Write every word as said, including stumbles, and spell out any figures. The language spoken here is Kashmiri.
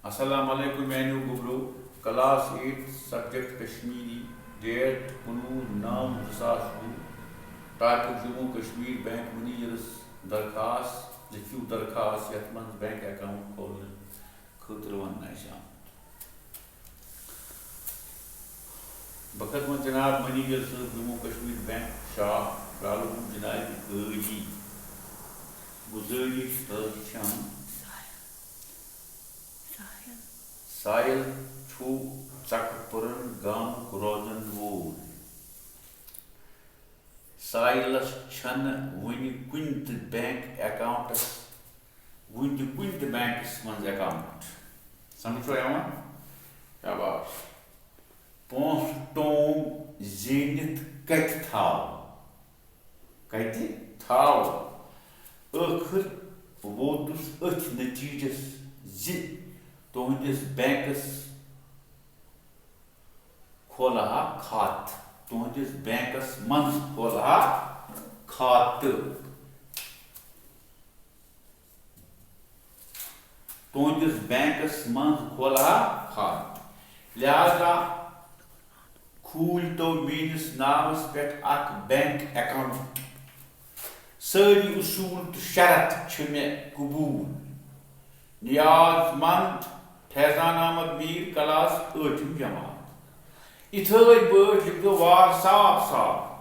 السلام علیکم میانیو گوٚبرو۔ Class eight, subject Kashmiri, date کُنوُہ نو زٕ ساس وُہ، topic Jammu Kashmir bank managers درخواست، لیکھِو درخواست یتھ منٛز بینک اکاؤنٹ کھولنہٕ خٲطرٕ وننہٕ آسہِ آمُت۔ بہٕ خدمت جناب منیجر صٲب جموں کشمیر بینک شاہ، رالہٕ گوٚو جنابِ قٲضی۔ گُزٲرِش حظ چھم، ساحل چھُ ژکہٕ پُرن گامُک روزن وول۔ ساحلس چھنہٕ وُنہِ کُنہِ تہِ بینک اکاؤنٹس، وُنہِ تہِ کُنہِ تہِ بینکس منٛز اکاؤنٹ۔ سمجھ چھو یوان؟ شاباش۔ پونٛسہٕ ٹوم زیٖنِتھ کتہِ تھاو؟ کتہِ تھاو؟ ٲخٕر ووتُس أتھۍ نتیجس زِ تُہنٛدِس بینکس کھولہٕ ہا کھاتہٕ، تُہنٛدِس بینکس منٛز کھولہٕ ہا کھاتہٕ۔ تُہنٛدِس بینکس منٛز کھولہٕ ہا کھاتہٕ۔ لہذا کھوٗلۍ تو میٲنِس ناوس پٮ۪ٹھ اکھ بینک اکاؤنٹ۔ سٲری اصوٗل تہٕ شرط چھِ مےٚ قبوٗل۔ نیاز مند، فیضان احمد میر، کلاس ٲٹھِم جماعت۔ اِتھٲے پٲٹھۍ لیکھِو وار صاف صاف۔